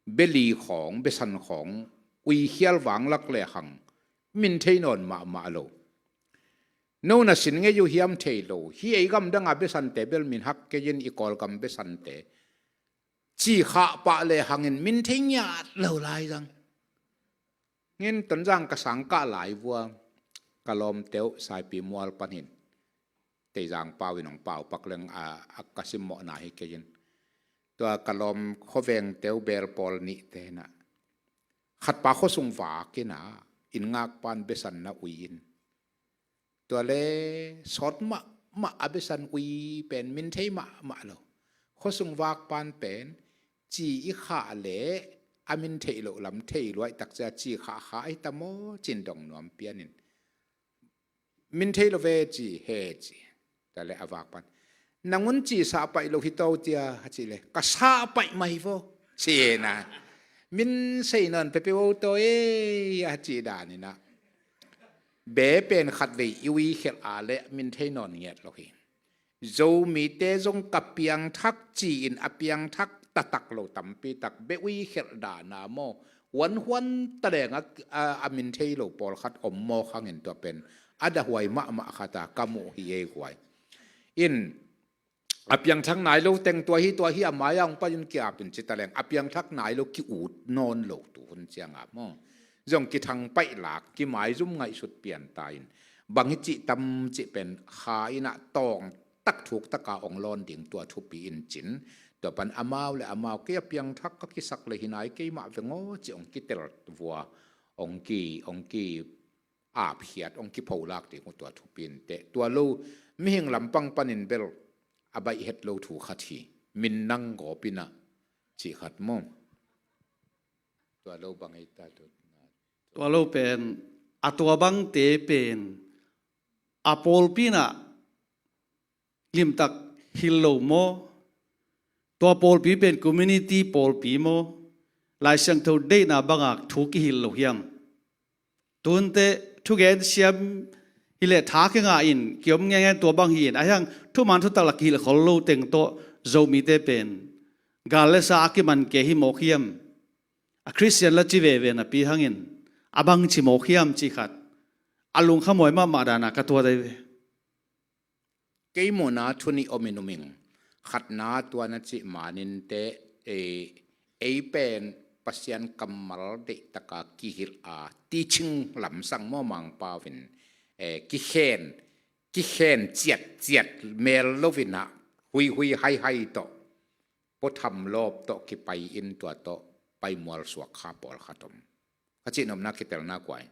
Beh li khawng, beh san khawng ui khial vanglak lehang min thei nawn mahmah lo. No na sin ngei uh hiam thei lo. Hih ei gamdang a beh sante bel min hak kei in, i Kawlgam beh sante ci khah pah lehangin min thei ngiat lo lai zang. Ngen Tonzang ka sang kah lai vua, ka lawmte uh Saipi mual panin Teizang pau in hong pau pak leng a, a ka simmawhna hi kei in. Tua ka lawm khuavengte uh bel pawl nihte in ah, khatpa khuasung vak in ah, inn ngakpa'n beh san na ui in. Tua le sawt mahmah a beh san ui pen min thei mahmah lo. Khuasung vakpa'n pen ci i khah leh a min theih loh lam thei luai tak cia, ci khah khah hi ta maw cin dong nuam pian in. Min thei lo ve ci, he ci. Tua le a vakpa'n, nang un ci sah paih lo hi to tia a cih leh, ka sah paih mah hi vo ci in ah, min sei nawn peuhpeuh o to e a cih dan in ah. Beh pen khatvei i ui khelh a leh min thei nawn ngiat lo hi. Zomite zong ka piangthak ci-in a piangthak taktak lo tampi tak beh ui khelh dan a maw, huanhuan taleng a, a, a min thei lo pawlkhat om mawk hangin tua pen a dahuai mahmah khat a ka muh hi ei guai. In a piangthak nai lo teng tua hi, tua hi, a mai-ah hong pai un ki-ap in ci taleng a piangthak nai lo ki-ut nawn lo tu hun ciang a maw, zong kithang paih lak, kimaizum ngaihsut pian ta in, bang hi cih tam cih pen kha in ah tawng tak thuk taka hong lawn ding tua thupi in cin. Tua pan amau le amau, kei a piangthak ka kisak le hi nai kei mah veng aw ci hong kitel vua, hong ki, hong ki apkhiat, hong kipholak ding uh tua thupi in teh. Tua lo mihing lampang panin bel a baih het lo thu khat hi. min nang gawp in ah cih khat maw? Tua lo bang ei ta tu. Tua lo pen, a tua bangte pen a pawlpi in ah limtak hilh lo maw? Tua pawlpi pen community pawlpi maw? Lai Siangtho deihna bangah thu kihilh lo hiam? Tunte thugen siam hileh tha kingah in kiom ngengen tua bang hi in, ahi hang thuman thutak la kihilh khol lo teng tawh Zomite pen gal le sa a kiman kei hi mawk hiam? A Khristian la ci veve napi hangin a bang ci mawk hiam cih khat a lungkhamhuai mahmah dana ka tuat ahi ve. Kei muhna thu nih om in um ing. Khatna tua na cih manin te, eh, ei pen Pasian kammal deihtaka kihilh a, teaching lamsang maw, Mangpau in, eh, kikhen, kikhen ciatciat mel lo in ah, huihui haihai tawh, puatham lawp tawh kipai in tua tawh paimual suak kha pawlkhat om. Ka cihnopna kitelna kuai.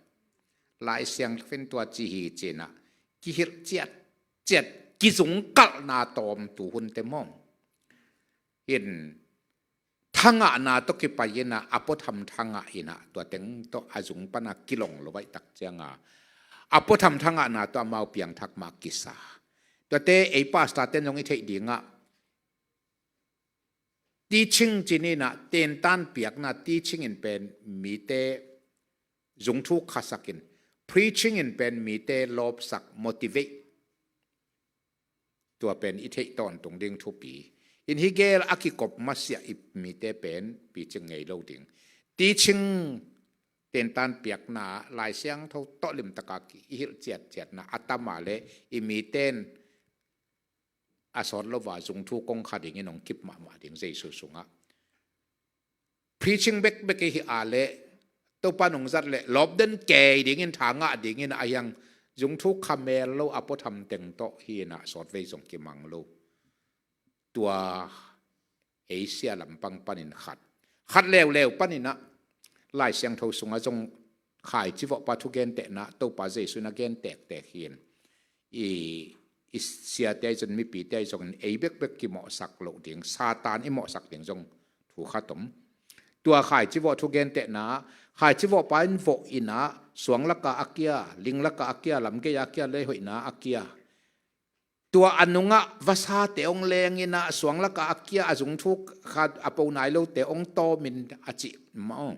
Lai Siangtho in tua ci hi ci in ah, kihilh ciatciat, kizungkalhna tawm tu hunte maw? In thangahna tawh kipai in ah, a puatham thangah in ah, tua teng tawh a zung pana kilong lo baih tak cianga, a puatham thangahna tawh amau piangthak mah kisa. Tuate ei pastor ten zong i theih dingah, teaching ci-in ah, tentan piakna, teaching in pen mite zungthuk khasak in, preaching in pen mite lawpsak, motivate. Tua pen i theih tawntung ding thupi. In hi gel a kikop masiah i mite pen picing ngei lo ding. Teaching tentan piakna, Lai Siangtho tawh limtaka ki-, i hilh ciatciatna a tama le i miten a sawt lo va zungthuk kong kha dingin hong kip mahmah ding Jesu sungah. Preaching bekbek i hi a le, Topa nungzat le lawpden kei dingin, thangah dingin, a hiang zungthuk kha mel lo a puatham teng tawh hi in ah sawtvei zong kimang lo. Tua Asia lampang panin khat. Khat leuleu panin ah Lai Siangtho sungah zong khaici vawhpa thugentehna Topa Jesu in a gen tektek hi in, i, i siate ahi zong, mipite ahi zongin ei bekbek kimawhsak loh ding, Satan i mawhsak ding zong thu khat om. Tua khaici vawh thugentehna, khaici vawhpa in vawh in ah, suang lakah a kia, ling lakah a kia, lamgei a kia, leihoihna a kia. Tua a nungah vasate hong leng in ah, suang lakah a kia, a zungthuk kha a po nai lote hong tawm in a cih mah aw.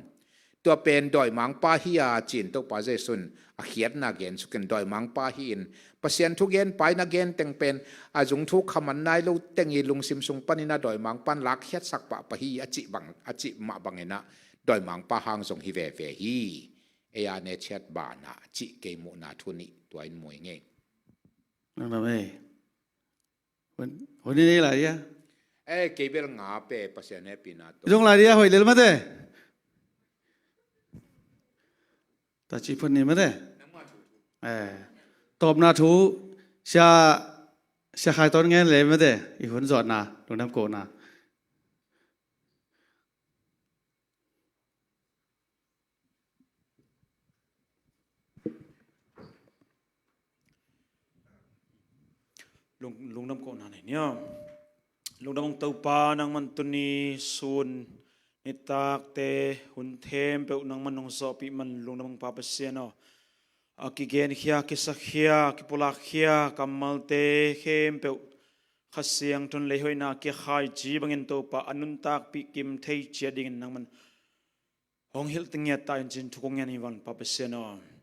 Tua pen dawimangpa hi a ci-in Topa Jesu in a khiatna gen sukin, dawimangpa hi in, Pasian thugenpa in a gen teng pen a zungthuk kha man nai lo teng i lungsim sung panin ah dawimangpa in lakkhiatsak pahpah hi a cih bang, a cih mah bangin ah dawimangpa hang zong hi veve hi. Ei a ne ciat banah cih kei muhna thu nih tua in mu ing ei. Nang nam ei. Hun, hun in ei lai dia. Eh, kei bel nga pe Pasian hehpihna tawh. Zong lai dia hoih lel mate. Ta ci phun ni mate. Eh, tawpna thu sia, sia khai ton ngen le mate. I hun zawtna, lungdam kohna. Lung, lungdam kohna nei nia. Lungdam ung Topa, nangman tuni sun nitakte hun khempeuh nangman nong zawhpih man lungdam ung Pa Pasian aw. A kigenkhia, kisakkhia, kipulakkhia kammalte khempeuh Kha Siangtho in leihoihna kia khaici bangin Topa a nuntakpih kim thei ciat dingin nangman hong hilh tengiat ta in cin thu kong ngen hi vang Pa Pasian aw.